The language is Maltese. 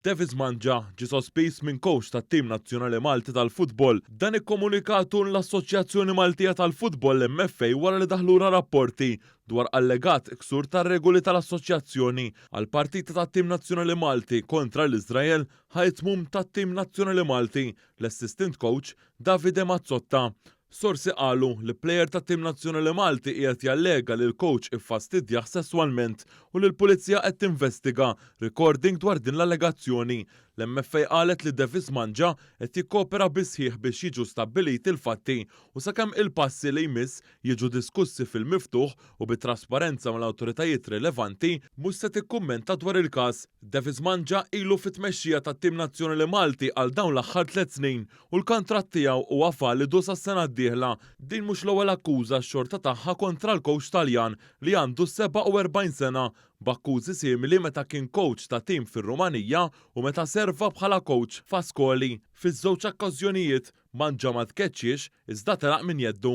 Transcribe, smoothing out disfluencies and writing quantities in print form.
Devis Mangia ġie sospiż minn coach tat-tim nazzjonali Malti tal-futbol. Dan ikkomunikatu l-Assoċjazzjoni Maltija tal-Futbol, l-MFA, wara li daħlura rapporti dwar allegat ksur tar-regoli tal-assoċjazzjoni għal partita tat-tim nazzjonali Malti kontra l-Iżrael ħa t-tmum tat-tim nazzjonali Malti l-assistant coach Davide Mazzotta. Sorsi qalu li plejer tat-tim nazzjonali Malti qiegħed jallega li l-coach iffastidjah sesswalment u li l-pulizija qed tinvestiga recording dwar din l-allegazzjoni. L-MFA qalet li Devis Mangia qed jikkopera bisħiħ biex jiġu stabbiliti l-fatti u sakemm il-passi li jmiss jiġu diskussi fil-miftuħ u bi trasparenza mal-awtoritajiet rilevanti, mhux se tikkummenta dwar il-każ. Devis Mangia ilu fit-tmexxija tat-tim nazzjonali Malti għal dawn l-aħħar 3 snin u l-kontratt tiegħu huwa validu sas-sena d-dieħla. Din mhux l-ewwel akkuża xorta tagħha kontra l-coach Taljan li għandu 47 sena, b'akkużi simili meta kien coach ta' tim fir-Rumanija u meta serva bħala coach f'Ascoli. Fiż-żewġ okkażjonijiet Mangia ma tkeċċiex iżda telaq minn jeddu.